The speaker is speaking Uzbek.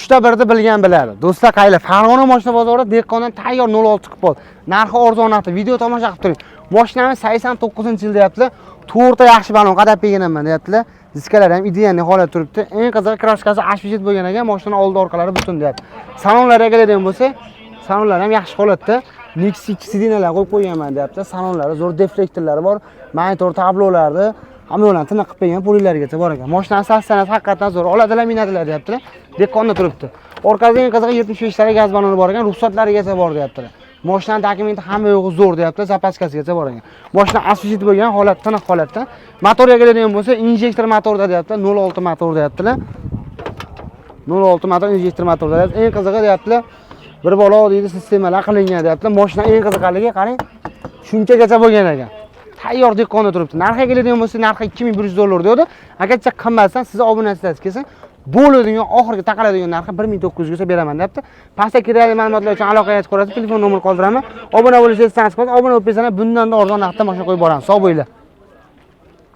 Uchta birni bilgan biladi. Do'stlar, qaylar? Farg'ona moshina bozorida dehqondan tayyor 06 chiqib qoldi. Narxi arzon narxda. Video tomosha qilib turing. Moshinamiz 89-yil deyaptilar. To'rtta yaxshi balon qadab berganman deyaptilar. Diskalari ham идеальный holat turibdi. Eng qizig'i, краска si HVZ bo'lgan ekan, moshinani oldi orqalari butun deyapti. Salonlariga keladigan bo'lsa, salonlari ham yaxshi holatda. Nexia 2 сиденья lar qo'yib qo'yganman deyapti. Salonlari zo'r, дефлектор lari bor, monitor tablolarni hamma yo'lini tiniq qilib qo'ygan, pulilarigacha bor ekan. Moshinani состояние si haqiqatdan zo'r. Oladilar, minadilar deyaptilar. Dehqonda turibdi. Orqasida, eng qizig'i, 75 talik gaz baloni bor ekan, ruxsatlarigacha bor deyaptilar. Moshinani dokumenti hamma yo'g'i zo'r deyaptilar, запаска sigacha bor ekan. Moshina освежить bo'lgan holat, tiniq holatda. Motorga keladigan bo'lsa, injektor motorda deyaptilar, 0.6 motor deyaptilar. 0.6 motor, injektor motorda deyapti. Eng qizig'i deyaptilar, bir balo deydi, sistemalar qilingan deyaptilar. Moshina eng qiziqarligi, qarang, shunchagacha bo'lgan ekan. Tayyor dehqonda turibdi. Narxiga keladigan bo'lsa, narxi 2100 dollar deydi. Agarcha qimmatsan, sizni obunachilar kelsin, bo'ladigan oxirgi taqaladigan narxi 1900 gacha beraman deyapti. Pastda kerakli ma'lumotlar uchun aloqaga chiqarasiz, telefon nomer qoldiraman. Obuna bo'lishingiz esdan chiqmasin. Obuna bo'lib qo'ysangiz, bundan da arzon narxda mashina qo'yib boramiz. Sog' bo'linglar.